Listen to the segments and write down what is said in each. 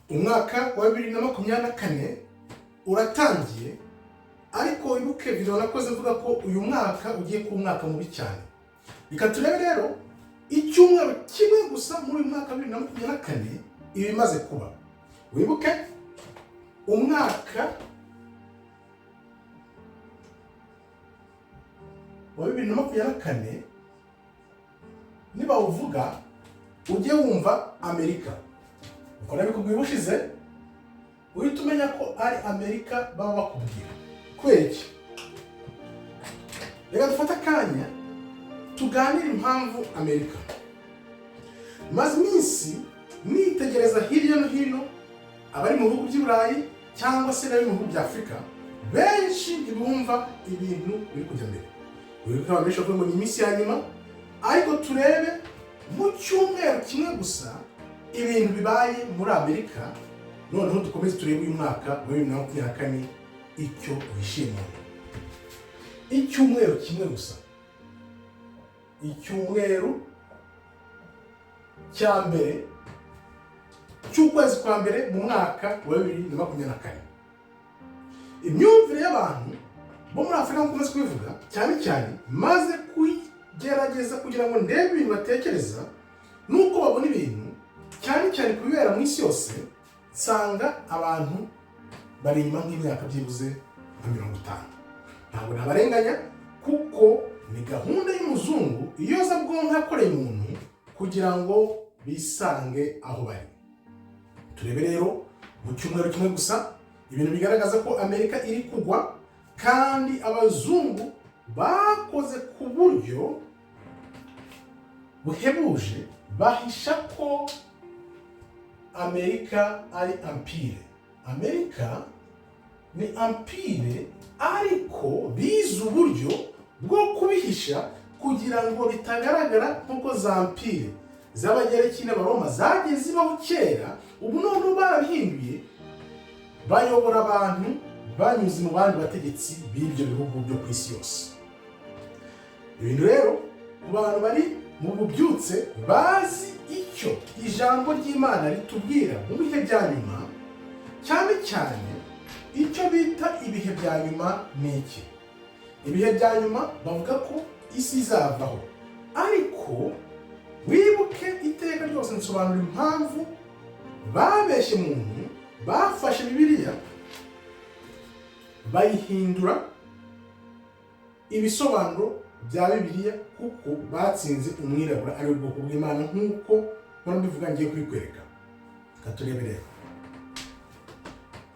Umwaka wa 2024 uratangiye, ariko wibuke video nakoze mvuga ko uyu mwaka ugiye kuba umwaka mubi cyane. Reka turebe rero icyumweru kimwe gusa muri uyu mwaka wa 2024 ibimaze kuba. Wibuke umwaka wa 2024 nibawuvuga ujye wumva Amerika. Uko nabikubwiye ubushize, uhita umenya ko ari Amerika baba bakubwira. Kubera iki? Reka dufate akanya tuganire impamvu Amerika. Maze iminsi nitegereza hirya no hino abari mu bihugu by'i Burayi cyangwa se n'abari mu bihugu bya Afurika, benshi ntibumva ibintu biri kujya mbere. Wibuke abantu benshi bavuga ngo ni iminsi ya nyuma, ariko turebe mu cyumweru kimwe gusa ibintu bibaye muri Amerika, noneho dukomeze turebe uyu mwaka wa 2024 icyo wishimiye. Icyumweru kimwe gusa, icyumweru cya mbere cy'ukwezi kwa mbere mu mwaka wa 2024, imyumvire y'abantu bo muri Afurika, nk'uko umaze kubivuga, cyane cyane maze kugerageza kugira ngo ndebe ibintu batekereza n'uko babona ibintu, cyane cyane ku bibera mu isi yose, nsanga abantu bari inyuma nk'imyaka byibuze nka 50. Ntabwo nabarenganya, kuko ni gahunda y'umuzungu iyozabwonko yakoreye umuntu kugira ngo bisange aho bari. Turebe rero mu cyumweru kimwe gusa ibintu bigaragaza ko Amerika iri kugwa, kandi abazungu bakoze ku buryo buhebuje bahisha ko Amerika ari empire. Amerika ni empire, ariko bize uburyo bwo kubihisha kugira ngo bitagaragara nk'uko za empire z'Abagereki n'Abaroma zagiye zibaho kera. Ubu noneho barabihinduye, bayobora abantu banyuze mu bandi bategetsi b'ibyo bihugu byo ku isi yose. Ibintu rero ku bantu bari mu bubyutse bazi icyo ijambo ry'Imana ritubwira mu bihe bya nyuma, cyane cyane icyo bita ibihe bya nyuma ni iki? Ibihe bya nyuma bavuga ko isi izavaho, ariko wibuke iteka ryose nsobanura impamvu babeshye muntu, bafashe Bibiliya bayihindura ibisobanuro bya Bibiliya, kuko batsinze umwirabura ari ubwoko bw'Imana, nk'uko mpora mbivuga, ngiye kubikwereka. Reka turebe rero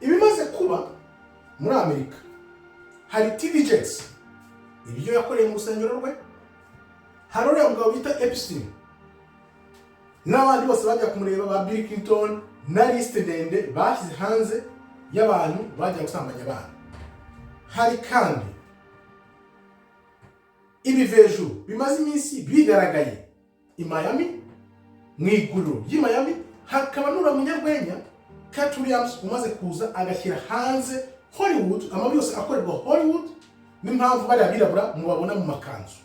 ibimaze kuba muri Amerika. Hari TD Jakes, ibyo yakoreye mu rusengero rwe. Hari uriya mugabo bita Epstein n'abandi bose bajya kumureba, ba Bill Clinton, na lisite ndende bashyize hanze y'abantu bajya gusambanya abana. Hari kandi ibivejuru bimaze iminsi bigaragaye i Miami, mu iguriro ry'i Miami, hakaba n'uriya munyarwenya Katt Williams umaze kuza agashyira hanze Hollywood, amabi yose akorerwa Hollywood, n'impamvu bariya birabura mubabona mu makanzu.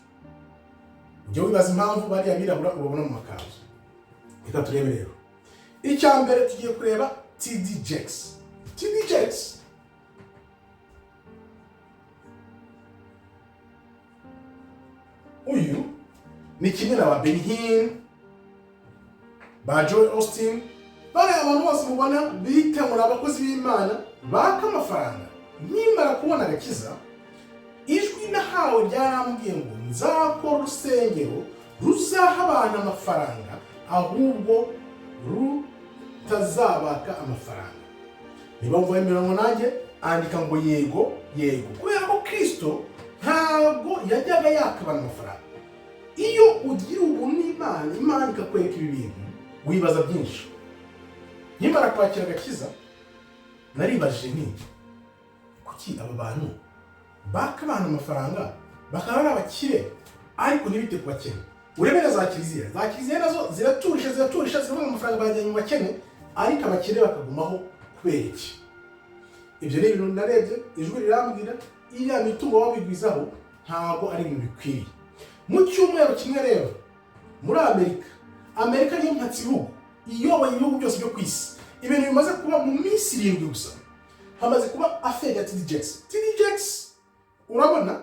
Ujya wibaza impamvu bariya birabura ubabona mu makanzu? Reka turebe rero. Icya mbere tugiye kureba TD Jakes. TD Jakes uyu ni kimwe na ba Benny Hinn, ba Joel Osteen, bariya abantu bose mubona bita ngo ni abakozi b'Imana baka amafaranga. Nkimara kubona agakiza, ijwi nahawe ryarambwiye ngo nzakora urusengero ruzaha abantu amafaranga, ahubwo rutazabaka amafaranga. Niba mvuye mirongo nanjye, andika ngo yego, yego, kubera ko Kristo ntabwo yajyaga yakabana amafaranga. Iyo ugira ubuntu n'Imana, Imana ikakwereka ibi bintu, wibaza byinshi. Nkimara kwakira agakiza naribajije nti: kuki aba bantu baka abantu amafaranga bakaba ari abakire, ariko ntibite ku bakene? Urebe na za kiliziya, za kiliziya nazo ziraturisha, ziraturisha, zivuga ngo amafaranga bayajyanye mu bakene, ariko abakire bakagumaho. Kubera iki? Ibyo ni ibintu narebye, ijwi rirambwira iriya mitungo wabigwizaho ntabwo ari ibintu bikwiriye. Mu cyumweru kimwe rero muri Amerika, Amerika niyo mpatsibihugu iyoboye ibihugu byose byo ku isi. Ibintu bimaze kuba mu minsi 7 gusa, hamaze kuba affaire ya TD Jakes. TD Jakes urabona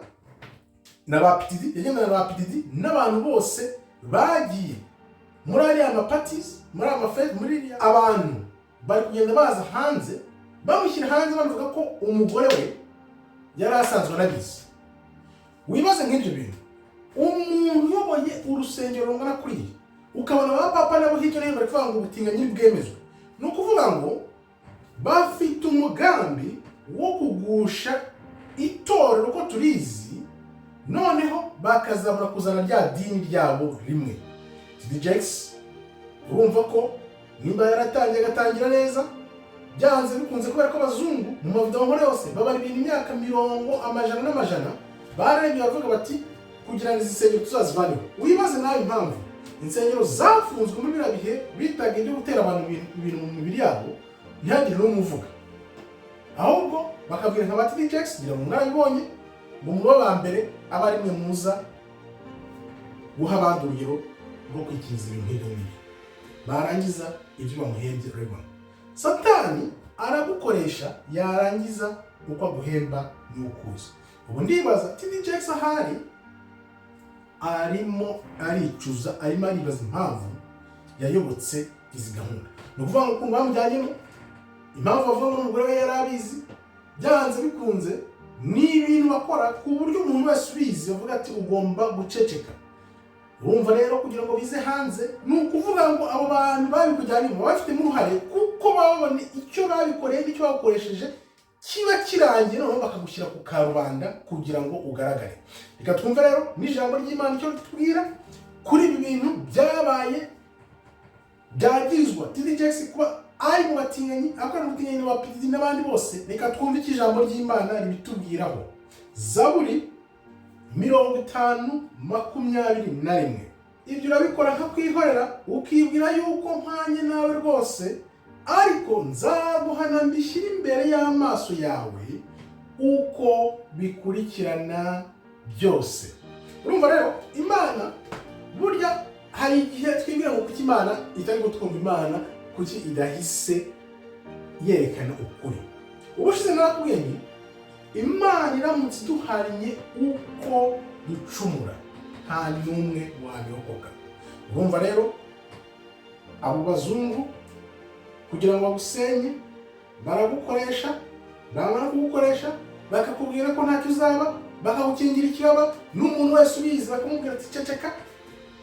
na ba P Diddy, yagendana na ba P Diddy n'abantu bose bagiye muri ariya ma parties, muri aya mafete, muri iriya, abantu bari kugenda baza hanze bamushyira hanze, bavuga ko umugore we yari asanzwe anabizi. Wibaze nk'ibyo bintu, umuntu uyoboye urusengero rungana kuriya, ukabona ba papa nabo hirya no hino bari kuvuga ngo ubutinganyi bwemezwe. Ni ukuvuga ngo bafite umugambi wo kugusha itorero uko turizi, noneho bakazabura kuzana rya dini ryabo rimwe. TD Jakes urumva ko nimba yaratangiye agatangira neza, byanze bikunze, kubera ko abazungu mu mavideo nkora yose babara ibintu imyaka mirongo, amajana n'amajana, bararebye baravuga bati kugira ngo izi nsengero tuzazivaneho. Wibaze nawe impamvu insengero zafunzwe muri biriya bihe bitaga ibyo gutera abantu ibintu mu mibiri yabo, ntihagire n'umwe uvuga, ahubwo bakabwira nka ba TD Jakes, ngira ngo mwarabibonye, ngo mube aba mbere aba ari mwe muza guha abandi urugero rwo kwikingiza ibintu nk'ibyo ngibyo. Barangiza ibyo bamuhembye urabibona. Satani aragukoresha, yarangiza uko aguhemba ni ukuza. Ubu ndibaza TD Jakes ahari arimo aricuza, arimo aribaza impamvu yayobotse izi gahunda. Ni ukuvuga ngo ukuntu bamujyanyemo, impamvu bavuga ngo n'umugore we yari abizi, byanze bikunze ni ibintu bakora ku buryo umuntu wese ubizi bavuga ati ugomba guceceka. Urumva rero kugira ngo bize hanze, ni ukuvuga ngo abo bantu babikujyanyemo baba bafitemo uruhare, kuko baba babona icyo babikoreye n'icyo bakoresheje kiba kirangiye, noneho bakagushyira ku karubanda kugira ngo ugaragare. Reka twumve rero n'ijambo ry'Imana icyo ritubwira kuri ibi bintu byabaye byagirizwa TD Jakes kuba ari mu batinganyi, akorana ubutinganyi na P Diddy n'abandi bose. Reka twumve icyo ijambo ry'Imana ribitubwiraho. Zaburi 50:21. Ibyo urabikora nkakwihorera, ukibwira yuko mpanye nawe rwose, ariko nzaguhana mbishyire imbere y'amaso yawe uko bikurikirana byose. Urumva rero Imana, burya hari igihe twibwira ngo kuki Imana itari kutwumva, Imana kuki idahise yerekana ukuri? Ubushize narakubwiye nti Imana iramutse iduhannye uko ducumura, nta n'umwe wabirokoka. Urumva rero abo bazungu kugira ngo bagusenye baragukoresha, bamara kugukoresha bakakubwira ko ntacyo uzaba, bakagukingira ikibaba, n'umuntu wese ubizi bakamubwira ati ceceka.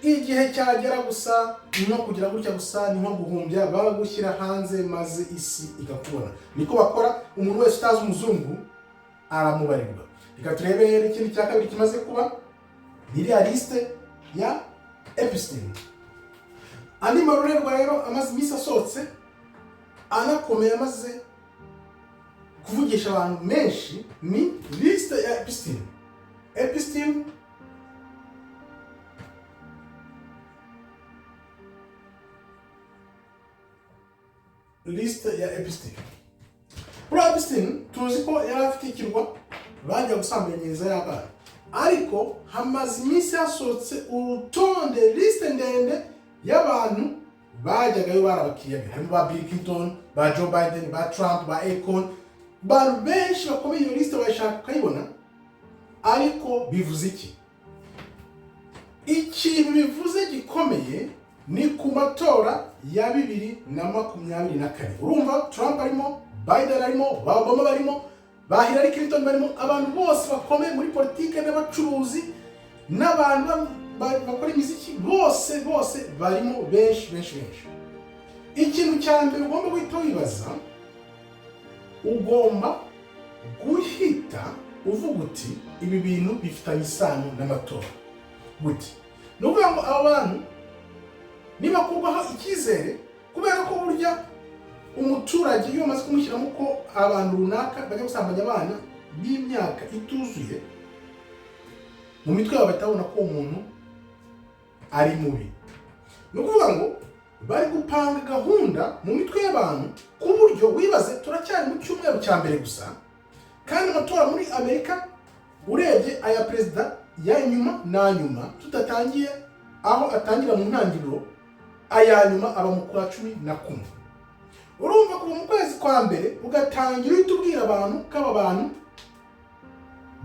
Igihe cyagera gusa ni nko kugira gutya gusa, ni nko guhumbya, bagushyira hanze maze isi ikakubona. Niko bakora, umuntu wese utazi umuzungu aramubarirwa. Reka turebe rero ikindi cya kabiri kimaze kuba, ni iriya liste ya Epstein. Andi marorerwa rero amaze iminsi asohotse anakomeye, amaze kuvugisha abantu menshi, ni liste ya Epstein. Epstein liste ya Epstein. Kuri Epstein tuzi ko yari afite ikirwa bajya gusambanyiriza y'abana, ariko hamaze iminsi hasohotse urutonde, liste ndende y'abantu bajyagayo bari abakiriya be, harimo ba Bill Clinton, ba Joe Biden, ba Trump, ba Akon, abantu benshi bakomeye. Iyo liste wayishaka ukayibona. Ariko bivuze iki? Ikintu bivuze gikomeye ni ku matora ya 2024. Urumva Trump arimo, Biden arimo, ba Obama barimo, ba Hillary Clinton barimo, abantu bose bakomeye muri politike n'abacuruzi n'abantu bakora imiziki, bose bose barimo, benshi benshi benshi. Ikintu cya mbere ugomba guhita wibaza, ugomba guhita uvuga uti ibi bintu bifitanye isano n'amatora. Gute? Ni ukuvuga ngo abo bantu nibakurwaho icyizere, kubera ko burya umuturage iyo bamaze kumushyiramo ko abantu runaka bajya gusambanya abana b'imyaka ituzuye, mu mitwe yabo bahita babona ko uwo muntu ari mubi. Ni ukuvuga ngo bari gupanga gahunda mu mitwe y'abantu, ku buryo wibaze turacyari mu cyumweru cya mbere gusa, kandi amatora muri Amerika urebye aya perezida ya nyuma na nyuma tudatangiye aho atangira mu ntangiriro, aya nyuma aba mu kwa 11. Urumva, kuva mu kwezi kwa mbere ugatangira uhita ubwira abantu ko aba bantu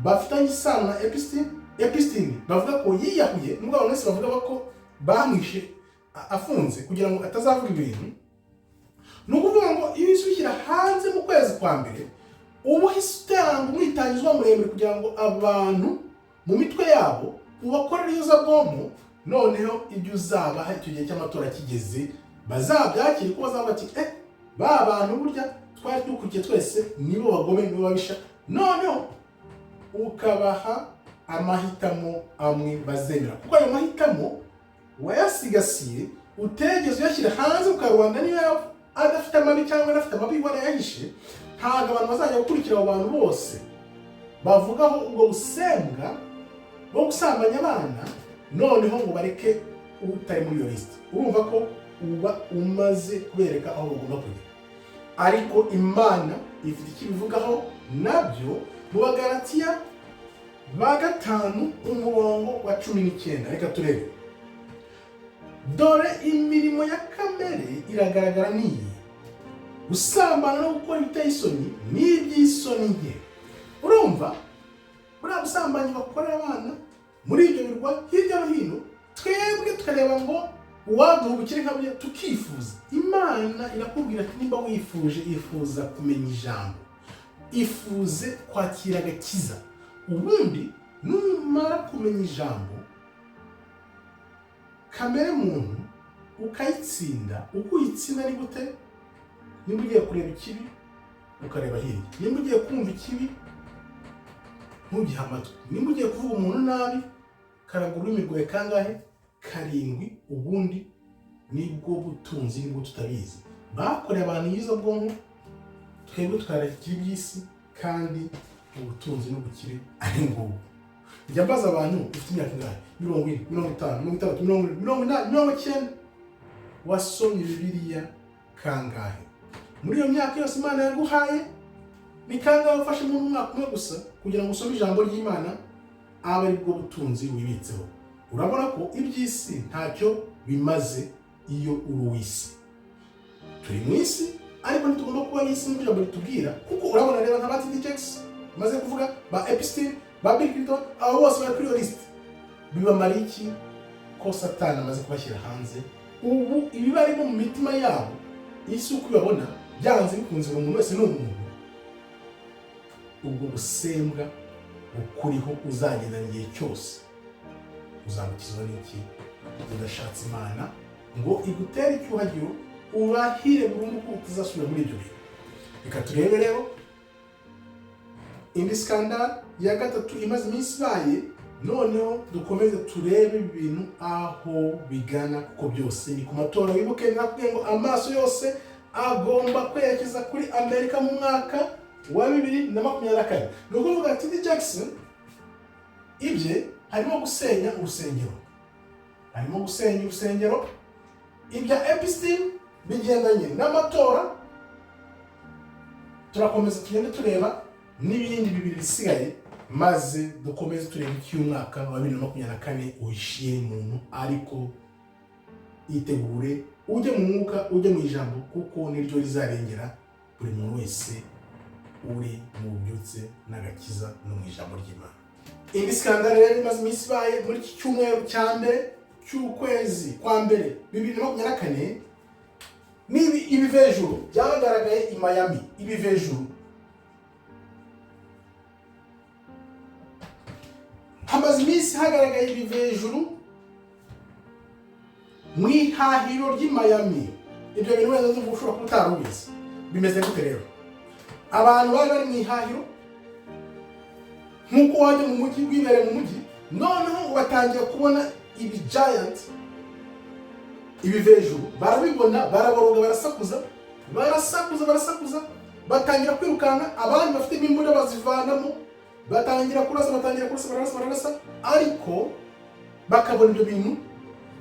bafitanye isano na Epstein. Epstein bavuga ko yiyahuye, nubwo abantu bose bavuga ko bamwishe afunze kugira ngo atazavuga ibintu. Ni ukuvuga ngo iyo uhise ushyira hanze mu kwezi kwa mbere, uba uhise utanga umwitangizo muremure kugira ngo abantu mu mitwe yabo ubakorere iyozabwonko. Noneho ibyo uzabaha icyo gihe cy'amatora kigeze bazabyakire, ko bazaba bati: "Eh, ba bantu burya twari dukurikiye twese nibo bagome, nibo babisha." Noneho ukabaha amahitamo amwe bazemera, kuko ayo mahitamo wayasigasiye, utegeze uyashyira hanze ku karubanda. Niyo yaba adafite amabi cyangwa adafite amabi warayahishe, ntabwo abantu bazajya gukurikira abo bantu bose bavugaho ubwo busembwa bwo gusambanya abana, noneho ngo bareke utari muri iyo lisiti. Urumva ko uba umaze kubereka aho bagomba kujya. Ariko Imana ifite icyo ibivugaho nabyo mu Bagalatiya ba 5, umurongo wa 19. Reka turebe: "Dore imirimo ya kamere iragaragara, niyi: gusambana no gukora ibiteye isoni n'iby'isoni nke." Urumva, buriya busambanyi bakorera abana muri ibyo birwa hirya no hino, twebwe tukareba ngo uwaduha ubukire nka buriya tukifuza. Imana irakubwira ati: "Nimba wifuje, ifuza kumenya ijambo, ifuze kwakira agakiza. Ubundi numara kumenya ijambo, kamere muntu ukayitsinda." Uko uyitsinda ni gute? Nimba ugiye kureba ikibi, ukareba hirya. Nimba ugiye kumva ikibi, ntugihe amatwi. Nimba ugiye kuvuga umuntu nabi, karaga ururimi rwawe kangahe? Karindwi. Ubundi nibwo butunzi, nibwo tutabizi. Bakoreye abantu bwonko, twebwe twarekera iby'isi, kandi ubutunzi n'ubukire ari ngubu. Njya mbaza abantu: "Ufite imyaka ingahe?" 40, 50, 60, 70, 80, 90. "Wasomye Bibiliya kangahe muri iyo myaka yose Imana yaguhaye? Ni kangahe wafashe mu mwaka umwe gusa kugira ngo usome ijambo ry'Imana, abe ari bwo butunzi wibitseho?" Urabona ko iby'isi ntacyo bimaze iyo uri uw'isi. Turi mu isi, ariko ntitugomba kuba ab'isi nk'uko ijambo ritubwira. Kuko urabona, reba nka ba T.D. Jakes maze kuvuga, ba Epstein, ba Bill Clinton, abo bose bari kuri iyo lisite. Bibamara iki ko Satani amaze kubashyira hanze? Ubu ibibarimo mu mitima yabo, isi uko ibabona, byanze bikunze buri muntu wese ni umuntu. Ubwo busembwa bukuriho uzagendana igihe cyose, uzabukizwa n'iki udashatse Imana ngo igutere icyuhagiro, urahire burundu ko utazasubira muri ibyo bintu? Reka turebe rero indi scandal ya gatatu imaze iminsi ibaye, noneho dukomeze turebe ibintu aho bigana, kuko byose ni ku matora. Wibuke nakubwiye ngo amaso yose agomba kwerekeza kuri Amerika mu mwaka wa 2024. Ni ukuvuga T.D. Jakes ibye harimo gusenya urusengero, harimo gusenya urusengero. Ibya Epstein bigendanye n'amatora. Turakomeza tugende tureba n'ibindi bibiri bisigaye, maze dukomeze turebe icyo umwaka wa 2024 uhishiye muntu. Ariko itegure, ujye mu mwuka, ujye mu ijambo, kuko niryo rizarengera buri muntu wese uri mu bubyutse n'agakiza no mu ijambo ry'Imana. Indi scandal rero imaze iminsi ibaye muri iki cyumweru cya mbere cy'ukwezi kwa mbere 2024 ni ibivejuru byagaragaye i Miami. Ibivejuru, hamaze iminsi hagaragaye ibivejuru mu ihahiro ry'i Miami. Ibyo bintu wenda ndumva ushobora kuba utari ubizi. Bimeze gute rero? Abantu bari bari mu ihahiro nk'uko wajya mu mujyi, wibereye mu mujyi, noneho batangiye kubona ibi giant, ibivejuru. Barabibona, baraboroga, barasakuza, barasakuza, barasakuza, batangira kwirukanka. Abandi bafite imbunda bazivanamo, batangira kurasa, batangira kurasa, bararasa, bararasa, ariko bakabona ibyo bintu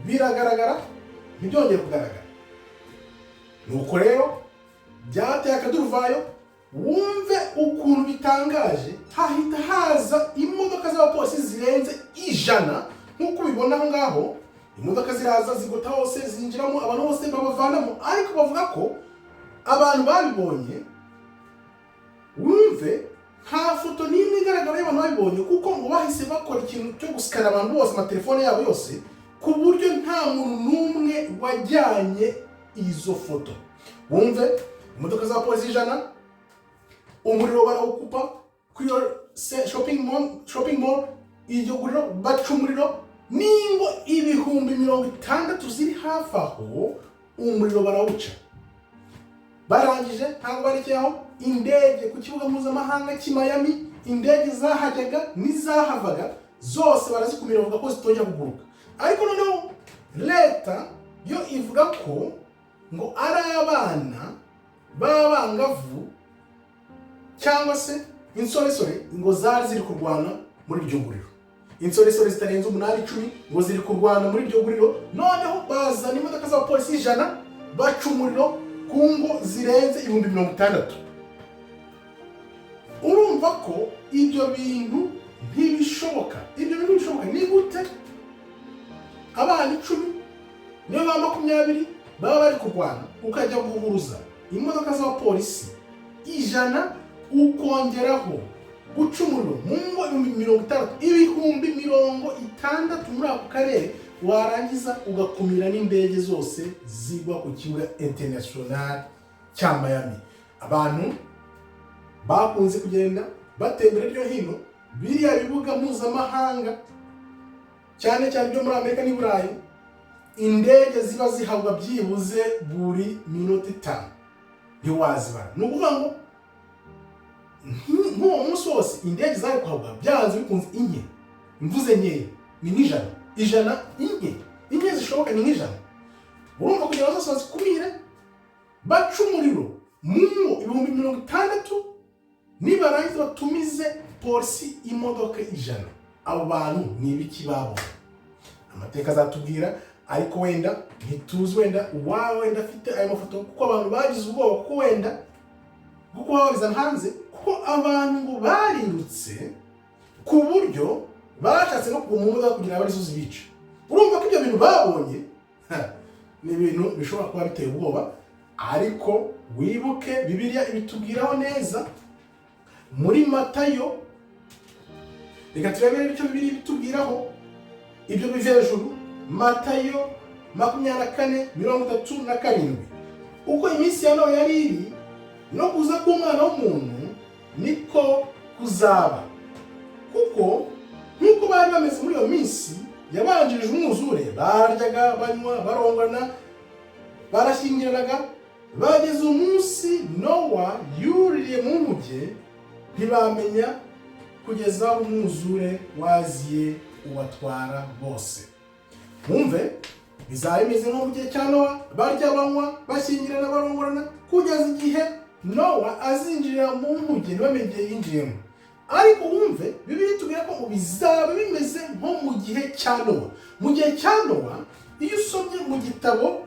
biragaragara, ntibyongere kugaragara. Nuko rero byateye akaduruvayo. Wumve ukuntu bitangaje: hahita haza imodoka z'abapolisi zirenze 100, nk'uko ubibona aho ngaho. Imodoka ziraza, zigota hose, zinjiramo, abantu bose babavanamo. Ariko bavuga ko Abantu babibonye, wumve, nta foto n'imwe igaragara y'abantu babibonye, kuko ngo bahise bakora ikintu cyo gusikana abantu bose, amatelefone yabo yose, ku buryo nta muntu n'umwe wajyanye izo foto. Wumve, imodoka za polisi 100, umuriro barawukupa kuri iyo shopping mall, iryo guriro baca umuriro n'ingo 60,000 ziri hafi aho, umuriro barawuca. Barangije, ntabwo barekeye aho, indege ku kibuga mpuzamahanga cy'i Miami, indege zahajyaga n'izahavaga zose barazikumira, bavuga ko zitongera kuguruka. Ariko noneho leta yo ivuga ko ngo ari abana b'abangavu cyangwa se insoresore ngo zari ziri kurwana muri iryo guriro, insoresore zitarenze 8, 10, ngo ziri kurwana muri iryo guriro. Noneho bazana imodoka z'abapolisi 100, baca umuriro ku ngo zirenze 60,000. Urumva ko ibyo bintu ntibishoboka, ibyo bintu ntibishoboka. Ni gute abana 10 niyo ba 20 baba bari kurwana, ukajya guhuruza imodoka z'abapolisi 100, ukongeraho guca umuriro mu ngo 60,000, 60,000 muri ako karere, warangiza ugakumira n'indege zose zigwa ku kibuga international cya Miami? Abantu bakunze kugenda batembera hirya no hino, biriya bibuga mpuzamahanga, cyane cyane byo muri Amerika n'i Burayi, indege ziba zihabwa byibuze buri minota 5, ntiwazibara. Ni ukuvuga ngo nk'uwo munsi wose indege zari kuhabwa byanze bikunze inke, mvuze nkeya ni nk'ijana, ijana, inke, inke zishoboka ni nk'ijana. Urumva, kugira ngo zose bazikumire, bace umuriro mu ngo 60,000, nibarangiza batumize polisi imodoka 100, abo bantu ni ibiki babonye? Amateka azatubwira, ariko wenda ntituzi, wenda uwawe wenda afite ayo mafoto, kuko abantu bagize ubwoba, kuko wenda kuko babizana hanze, kuko abantu ngo barirutse ku buryo bashatse no kuguma mu modoka kugira ngo arizo zibica. Urumva ko ibyo bintu babonye, ha, ni ibintu bishobora kuba biteye ubwoba. Ariko wibuke Bibiliya ibitubwiraho neza muri Matayo. Reka turebere icyo Bibiliya ibitubwiraho ibyo biva hejuru. Matayo 24:37: "Uko iminsi ya Nowa yari iri, no kuza k'Umwana w'umuntu niko kuzaba. Kuko nk'uko bari bameze muri iyo minsi yabanjirije umwuzure, bararyaga, banywa, barongana, barashyingiranaga, bageze umunsi Nowa yuririye mu nkuge, ntibamenya kugeza aho umwuzure waziye ubatwara bose." Mwumve, bizaba bimeze nko mu gihe cya Nowa, barya, banywa, bashyingirana, barongorana, kugeza igihe Nowa azinjirira mu nkuge, ntibamenye igihe yinjiyemo. Ariko wumve, Bibiliya itubwira ko ngo bizaba bimeze nko mu gihe cya Nowa. Mu gihe cya Nowa, iyo usomye mu gitabo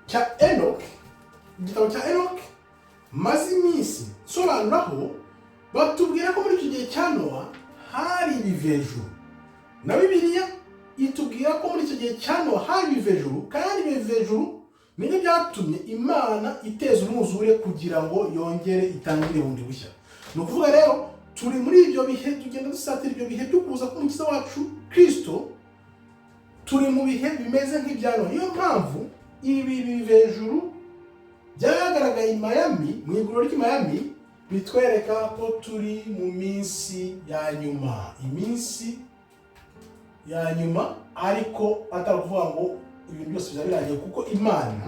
cya Enoch, igitabo cya Enoch maze iminsi nsobanuraho, batubwira ko muri icyo gihe cya Nowa hari ibivejuru. Na Bibiliya itubwira ko muri icyo gihe cya Nowa hari ibivejuru, kandi ibivejuru nibyo byatumye Imana iteza umwuzure kugira ngo yongere itangire bundi bushya. Ni ukuvuga rero turi muri ibyo bihe, tugenda dusatira ibyo bihe byo kuza k'Umukiza wacu Kirisito. Turi mu bihe bimeze nk'ibya Nowa. Niyo mpamvu ibi bivejuru byagaragaye i Miami, mu iguriro ry'i Miami, bitwereka ko turi mu minsi ya nyuma, iminsi ya nyuma. Ariko atari ukuvuga ngo ibintu byose bizaba birangiye, kuko Imana,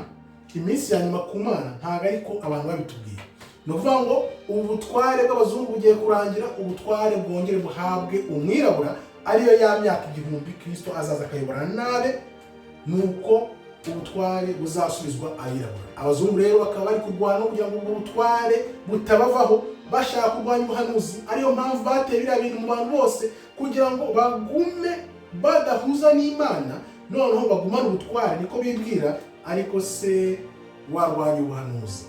iminsi ya nyuma ku Mana ntabwo ariko abantu babitubwiye. Ni ukuvuga ngo ubu butware bw'abazungu bugiye kurangira, ubutware bwongere buhabwe umwirabura, ariyo ya myaka 1000 Kirisito azaza akayoborana nabe, nuko ubutware buzasubizwa abirabura. Abazungu rero bakaba bari kurwana kugira ngo ubwo butware butabavaho, bashaka kurwanya ubuhanuzi. Ariyo mpamvu bateye biriya bintu mu bantu bose, kugira ngo bagume badahuza n'Imana, noneho bagumane ubutware, niko bibwira. Ariko se warwanya ubuhanuzi?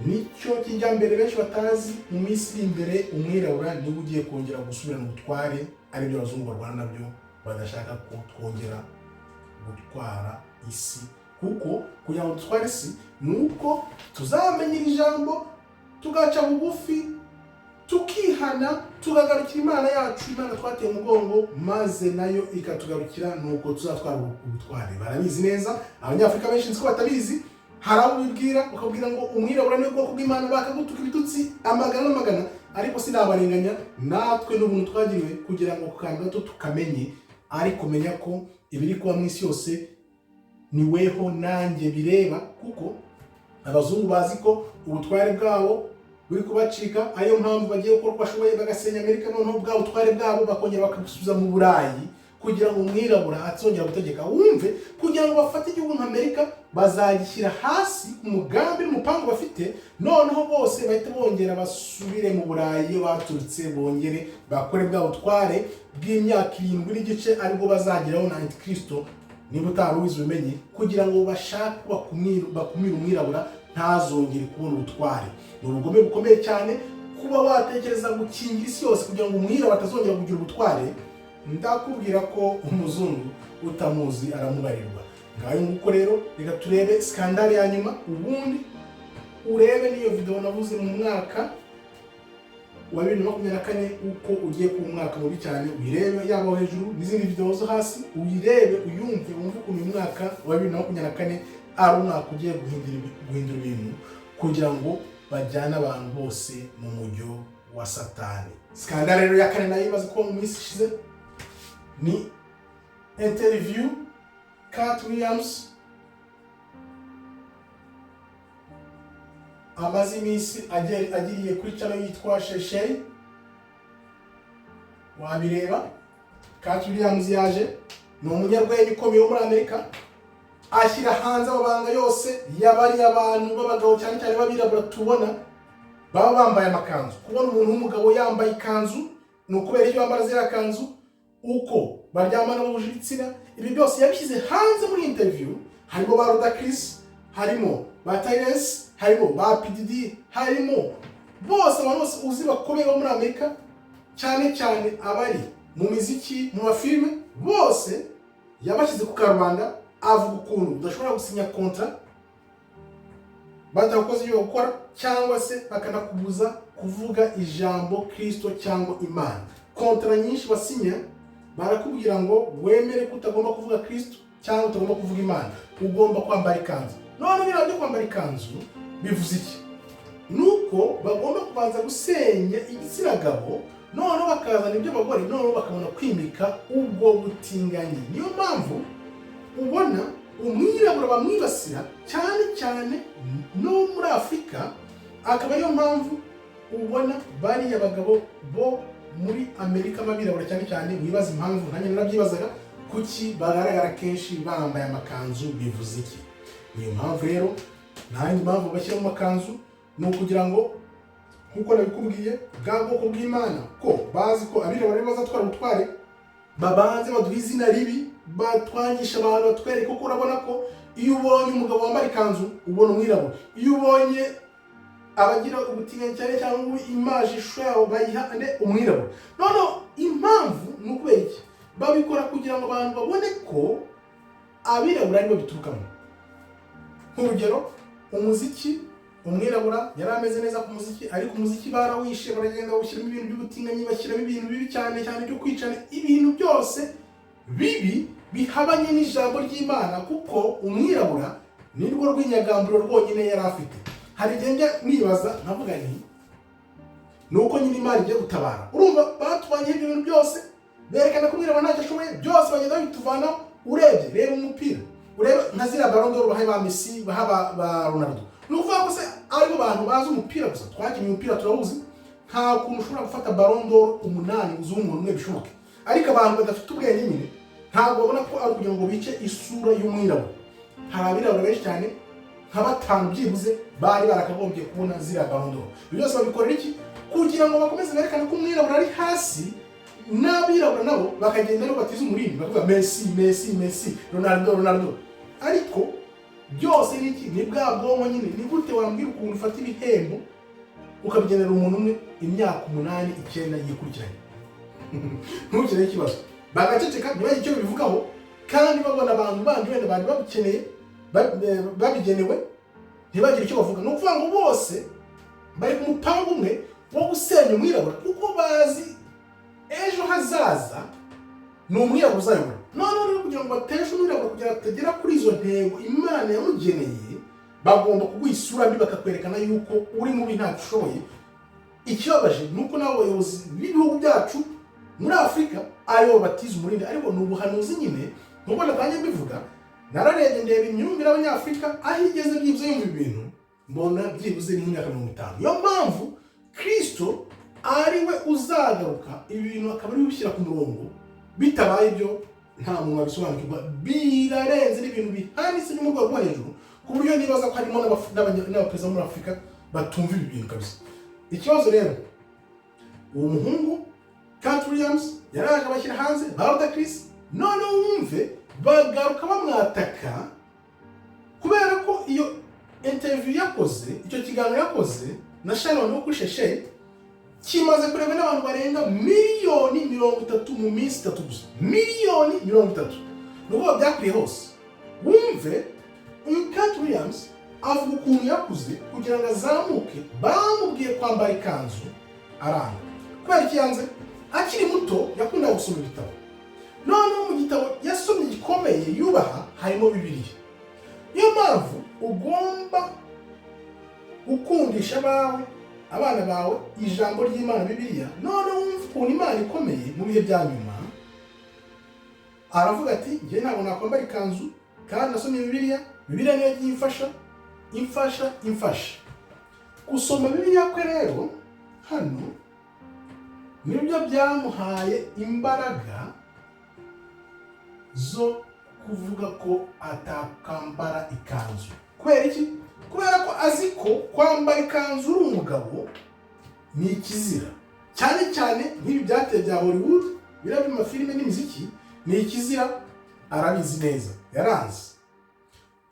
Nicyo kijya mbere benshi batazi. Mu minsi iri imbere umwirabura niwe ugiye kongera gusubirana ubutware, aribyo abazungu barwana nabyo, badashaka ko twongera gutwara isi, kuko Kuko kugira ngo dutware isi ni uko tuzamenya iri jambo, tugaca bugufi, tukihana, tukagarukira Imana yacu, Imana twateye umugongo, maze nayo ikatugarukira, nuko tuzatwara ubutware. Barabizi neza Abanyafurika benshi, nzi ko batabizi. Hari abo ubibwira bakabwira ngo umwirabura ni ubwoko bw'Imana, bakagutuka ibitutsi amagana n'amagana. Ariko sinabarenganya, natwe n'ubuntu twagiriwe kugira ngo ku kantu gato tukamenye. Ariko menya ko ibiri kuba mu isi yose ni weho nanjye bireba, kuko abazungu bazi ko ubutware bwabo buri kubacika. Ariyo mpamvu bagiye gukora uko bashoboye bagasenya Amerika, noneho bwa butware bwabo bakongera bakabusubiza mu Burayi kugira ngo umwirabura atazongera gutegeka. Wumve, kugira ngo bafate igihugu nka Amerika bazagishyira hasi ku mugambi n'umupangu bafite, noneho bose bahite bongera basubire mu Burayi iyo baturutse, bongere bakore bwa butware bw'imyaka 7 n'igice, aribwo bazageraho na Antikristo. Niba utari ubizi ubimenye, kugira ngo bashake bakumire umwirabura ntazongere kubona ubutware. Ni ubugome bukomeye cyane kuba watekereza gukingira isi yose kugira ngo umwirabura atazongera kugira ubutware. Ndakubwira ko umuzungu utamuzi aramubarirwa. Ngayo nguko rero, reka turebe scandale ya nyuma, ubundi urebe n'iyo video navuze mu mwaka wa 2024 uko ugiye kuba umwaka mubi cyane. Uyirebe yaba aho hejuru n'izindi video zo hasi, uyirebe, uyumve, wumve ukuntu uyu mwaka wa 2024 ari umwaka ugiye guhindura ibintu kugira ngo bajyane abantu bose mu mujyo wa Satani. Scandale rero ya kane nayo imaze kuba mu minsi ishize ni interview Katt Williams amaze iminsi agiriye kuri channel yitwa Sheshe. Wabireba, Katt Williams yaje ni umunyarwenya ukomeye wo muri Amerika, ashyira hanze amabanga yose y'abariya abantu b'abagabo, cyane cyane b'abirabura tubona baba bambaye amakanzu. Kubona umuntu w'umugabo yambaye ikanzu ni ukubera icyo bambara ziriya kanzu, uko baryamana bahuje ibitsina, ibi byose yabishyize hanze muri interview. Harimo ba Ludacris, harimo ba Tyrese, harimo ba P Diddy, harimo bose, abantu bose uzi bakomeye bo muri Amerika, cyane cyane abari mu miziki, mu mafilime, bose yabashyize ku karubanda, avuga ukuntu udashobora gusinya contrat batakoze ibyo gukora, cyangwa se bakanakubuza kuvuga ijambo Kristo cyangwa Imana. Contrat nyinshi basinya barakubwira ngo wemere ko utagomba kuvuga Kristo cyangwa utagomba kuvuga Imana, ugomba kwambara ikanzu. None biriya byo kwambara ikanzu bivuze iki? Nuko bagomba kubanza gusenya igitsina gabo, noneho bakazana iby'abagore, noneho bakabona kwimika ubwo butinganyi. Niyo mpamvu ubona umwirabura bamwibasira cyane cyane no muri Afurika, akaba ariyo mpamvu ubona bariya bagabo bo muri Amerika b'abirabura cyane cyane. Wibaza impamvu, nanjye narabyibazaga, kuki bagaragara kenshi bambaye amakanzu, bivuze iki? Niyo mpamvu rero, nta yindi mpamvu bashyira mu makanzu, ni ukugira ngo, nk'uko nabikubwiye, bwa bwoko bw'Imana, ko bazi ko abirabura aribo bazatwara ubutware, babanze baduhe izina ribi, batwangisha abantu, batwereke. Kuko urabona ko iyo ubonye umugabo wambaye ikanzu ubona umwirabura, iyo ubonye abagira ubutinganyi cyane cyangwa image, ishusho yabo bayiha ande? Umwirabura. Noneho impamvu ni ukubera iki babikora? Kugira ngo abantu babone ko abirabura aribo biturukamo. Nk'urugero, umuziki, umwirabura yari ameze neza ku muziki, ariko umuziki barawishe, baragenda bawushyiramo ibintu by'ubutinganyi, bashyiramo ibintu bibi cyane cyane byo kwicana, ibintu byose bibi bihabanye n'ijambo ry'Imana, kuko umwirabura nirwo rw'inyagamburo rwonyine yari afite. Hari igihe njya nibaza nkavuga nti ni uko nyine Imana igiye gutabara. Urumva, batubanye ibyo bintu byose berekana ko umwirabura ntacyo ashoboye, byose bagenda babituvanaho. Urebye, reba umupira, urebe nka ziriya Ballon d'Or baha ba Messi, baha ba Ronaldo, ni ukuvuga ko se aribo bantu bazi umupira gusa? Twakinnye umupira, turawuzi. Nta kuntu ushobora gufata Ballon d'Or 8 uzuha umuntu umwe bishoboke. Ariko abantu badafite ubwenge nyine ntabwo babona ko ari ukugira ngo bice isura y'umwirabura. Hari abirabura benshi cyane, nka batanu byibuze, bari barakagombye kubona ziriya Ballon d'Or. Ibyo byose babikorera iki? Kugira ngo bakomeze berekane ko umwirabura ari hasi, n'abirabura nabo bakagenda aribo batiza umurindi, bakavuga Messi, Messi, Messi, Ronaldo, Ronaldo. Ariko byose ni iki? Ni bwa bwonko nyine. Ni gute wambwira ukuntu ufata ibihembo ukabigenera umuntu umwe imyaka 8, 9 yikurikiranye, ntukireho ikibazo, bagaceceka ntibagire icyo bivugaho, kandi babona abantu bandi wenda bari babukeneye? babigenewe ntibagire icyo bavuga. Ni ukuvuga ngo bose bari ku mupango umwe wo gusenya umwirabura, kuko bazi ejo hazaza ni umwirabura uzayobora. Noneho rero, kugira ngo bateshe umwirabura, kugira ngo atagera kuri izo ntego Imana yamugeneye, bagomba kuguha isura mbi, bakakwerekana yuko uri mubi, ntacyo ushoboye. Ikibabaje ni uko n'abo bayobozi b'ibihugu byacu muri Afurika aribo batiza umurindi, ariko ni ubuhanuzi nyine. Nk'uko natangiye mbivuga, nararebye, ndeba imyumvire y'Abanyafurika aho igeze, byibuze yumva ibintu, mbona byibuze ni nk'imyaka 50. Niyo mpamvu Kirisito ari we uzagaruka, ibi bintu akaba ari we ubishyira ku murongo. Bitabaye ibyo, nta muntu wabisobanukirwa, birarenze, n'ibintu bihanitse, byo mu rwego rwo hejuru, ku buryo nibaza ko harimo n'abaperezida bo muri Afurika batumva ibi bintu kabisa. Ikibazo rero, uwo muhungu Katt Williams yaraje abashyira hanze ba Ludacris. Noneho wumve, bagaruka bamwataka kubera ko iyo interview yakoze, icyo kiganiro yakoze na Shannon wo kuri Shay Shay, kimaze kurebwa n'abantu barenga miliyoni 30 mu minsi 3 gusa. Miliyoni 30, ni ukuvuga byakwiye hose. Wumve, uyu Katt Williams avuga ukuntu yakuze kugira ngo azamuke, bamubwiye kwambara ikanzu aranga. Kubera iki yanze? Akiri muto yakundaga gusoma ibitabo. Noneho mu gitabo yasomye gikomeye yubaha harimo Bibiliya. Niyo mpamvu ugomba gukundisha abawe, abana bawe, ijambo ry'Imana, Bibiliya. Noneho wumva ukuntu Imana ikomeye mu bihe bya nyuma. Aravuga ati: "Njye ntabwo nakwambara ikanzu, kandi nasomye Bibiliya. Bibiliya niyo yagiye imfasha, imfasha, imfasha." Gusoma Bibiliya kwe rero hano nibyo byamuhaye imbaraga zo kuvuga ko atakambara ikanzu. Kubera iki? Kubera ko azi ko kwambara ikanzu uri umugabo ni ikizira, cyane cyane nk'ibi byateye bya Hollywood, biriya by'amafilime n'imiziki, ni ikizira. Arabizi neza, yaranze.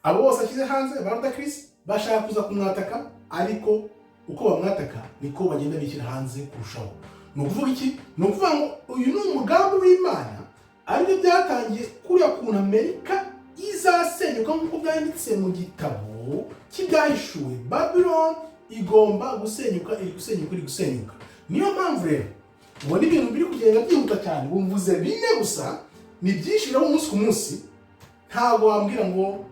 Abo bose ashyize hanze ba Ludacris bashaka kuza kumwataka, ariko uko bamwataka niko bagenda bishyira hanze kurushaho. Ni ukuvuga iki? Ni ukuvuga ngo uyu ni umugambi w'Imana, aribyo byatangiye kuriya kuntu Amerika izasenyuka nk'uko byanditse mu gitabo cy'Ibyahishuwe. Babylon igomba gusenyuka, iri gusenyuka, iri gusenyuka. Niyo mpamvu rero ubona ibintu biri kugenda byihuta cyane. Bumvuze bine gusa, ni byinshi, biraba umunsi ku munsi. Ntabwo wambwira ngo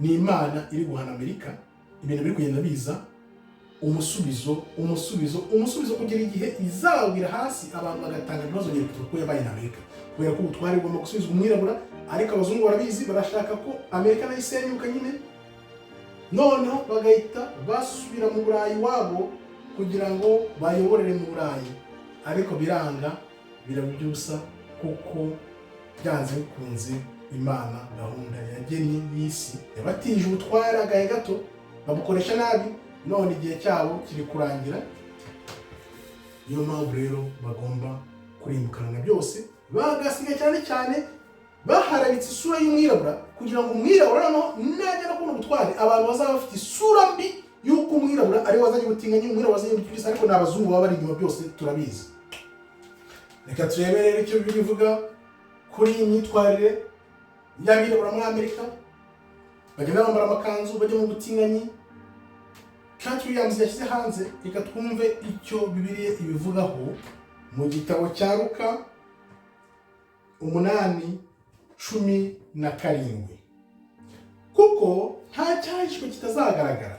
ni Imana iri guhana Amerika. Ibintu biri kugenda biza, umusubizo, umusubizo, umusubizo, kugera igihe izawira hasi, abantu bagatanga ibibazo kuko ko yabaye na Amerika, kubera ko ubutware bugomba gusubizwa umwirabura. Ariko abazungu barabizi, barashaka ko Amerika nayo isenyuka nyine, noneho bagahita basubira mu Burayi iwabo kugira ngo bayoborere mu Burayi. Ariko biranga, biraba iby'ubusa, kuko byanze bikunze Imana gahunda yagennye y'isi yabatije ubutware agahe gato, babukoresha nabi, none igihe cyabo kiri kurangira. Niyo mpamvu rero bagomba kurimbukana na byose, bagasiga cyane cyane baharabitse isura y'umwirabura, kugira ngo umwirabura noneho najya no kubona ubutware, abantu bazaba bafite isura mbi y'uko umwirabura ariwe wazanye ubutinganyi, umwirabura wazanye ubukirisitu, ariko ni abazungu baba bari inyuma, byose turabizi. Reka turebe rero icyo Bibiliya ivuga kuri iyi myitwarire y'abirabura muri Amerika, bagenda bambara amakanzu, bajya mu butinganyi Katt Williams yashyize hanze. Reka twumve icyo Bibiliya ibivugaho mu gitabo cya Luka 8:17: "Kuko nta cyahishwe kitazagaragara,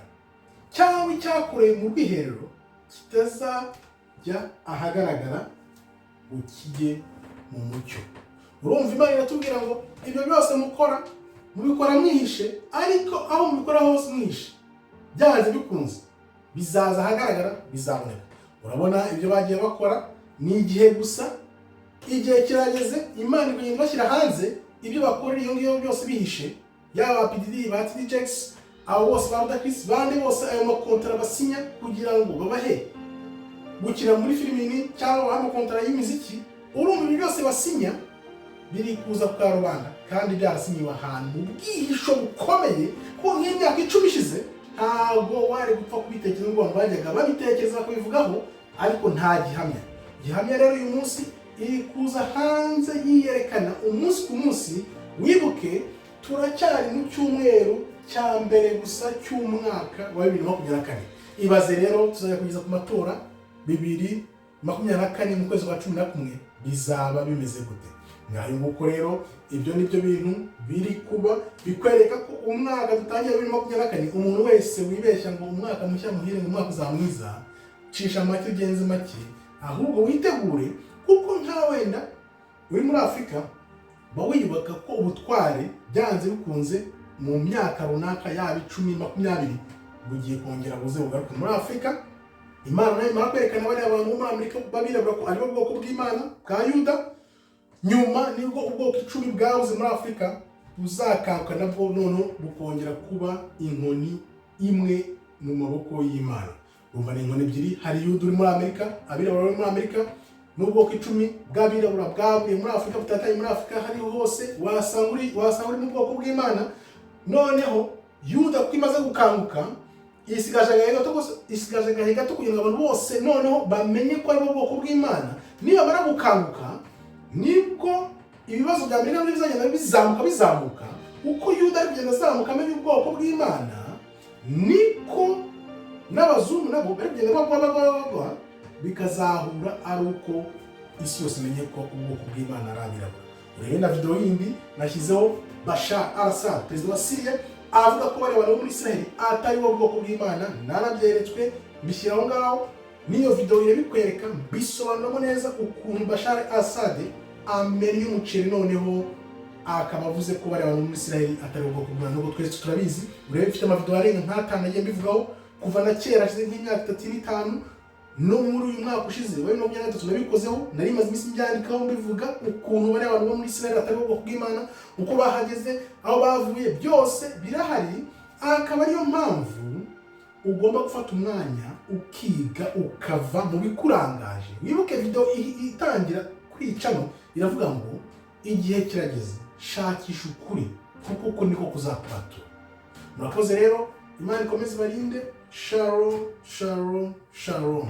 cyangwa icyakorewe mu rwiherero kitazajya ahagaragara ngo kijye mu mucyo." Urumva, Imana iratubwira ngo ibyo byose mukora, mubikora mwihishe, ariko aho mubikora hose mwihishe, byanze bikunze bizaza ahagaragara, bizaboneka. Urabona ibyo bagiye bakora ni igihe gusa, igihe kirageze, Imana ikagenda ibashyira hanze ibyo bakorera iyo ngiyo byose bihishe, yaba ba P Diddy, ba TD Jakes, abo bose ba Ludacris, bande bose, ayo makontara basinya kugira ngo babahe gukina muri filimi cyangwa babahe amakontara y'imiziki. Urumva, ibyo byose basinya biri kuza ku karubanda, kandi byarasinyiwe ahantu mu bwihisho bukomeye, kuko nk'imyaka 10 ishize ntabwo wari gupfa kubitekereza ngo abantu bajyaga babitekereza bakabivugaho, ariko nta gihamya. Gihamya rero uyu munsi iri kuza hanze, yiyerekana umunsi ku munsi. Wibuke Turacyari mu cyumweru cya mbere gusa cy'umwaka wa 2024. Ibaze rero tuzajya kugeza ku matora 2024 mu kwezi kwa 11, bizaba bimeze gute? Ngayo nguko rero, ibyo ni byo bintu biri kuba bikwereka ko umwaka dutangiye 2024, umuntu wese wibeshya ngo umwaka mushya muhire, ngo umwaka uzaba mwiza, cisha make, ugenze make, ahubwo witegure, kuko nka wenda uri muri Afurika uba wiyubaka ko ubutware byanze bikunze mu myaka runaka, yaba 10, 20, bugiye kongera buze bugaruke muri Afurika. Imana nayo imara kwerekana bariya bantu bo muri Amerika b'abirabura ko aribo bwoko bw'Imana bwa Yuda. Nyuma nibwo ubwoko 10 bwabuze muri Afurika buzakanguka nabwo, noneho bukongera kuba inkoni imwe mu maboko y'Imana. Urumva ni inkoni ebyiri: hari Yuda uri muri Amerika, abirabura bari muri Amerika, n'ubwoko 10 bw'abirabura bwavuye muri Afurika, butatanye muri Afurika. Hariho hose wasanga uri mu bwoko bw'Imana. Noneho Yuda kuko imaze gukanguka, isigaje agahe gato gusa, isigaje agahe gato kugira ngo abantu bose noneho bamenye ko ari bo bwoko bw'Imana. Nibamara gukanguka, nibwo ibibazo bya Amerika nabyo bizagenda bizamuka, bizamuka. Uko Yuda ari kugenda azamuka amenya ubwoko bw'Imana, niko n'abazungu nabo bari kugenda bagwa, bagwa, bagwa, bikazahura ari uko isi yose imenye ko ubwoko bw'Imana ari abirabura. Urebe na video yindi nashyizeho, Bashar al-Assad, perezida wa Syria, avuga ko bariya bantu bo muri Israel atari bo bwoko bw'Imana. Narabyeretswe, mbishyira aho ngaho, n'iyo video irabikwereka, mbisobanuramo neza ukuntu Bashar al-Assad amennye umuceri, noneho akaba avuze ko bariya bantu bo muri Israel atari ubwoko bw'Imana, nubwo twese turabizi. Urebe, mfite amavideo arenga nk'atanu agiye mbivugaho kuva na kera, hashize nk'imyaka 3 n'itanu. No muri uyu mwaka ushize wa 2023 nabikozeho, nari maze iminsi mbyandikaho, mbivuga ukuntu bariya bantu bo muri Israel atari ubwoko bw'Imana, uko bahageze, aho bavuye, byose birahari. Akaba ariyo mpamvu ugomba gufata umwanya ukiga, ukava mu bikurangaje. Wibuke video itangira kwicano iravuga ngo igihe kirageze, shakisha ukuri kuko uko niko kuzakwatura. Murakoze rero, Imana ikomeze ibarinde. Shalom, shalom, shalom.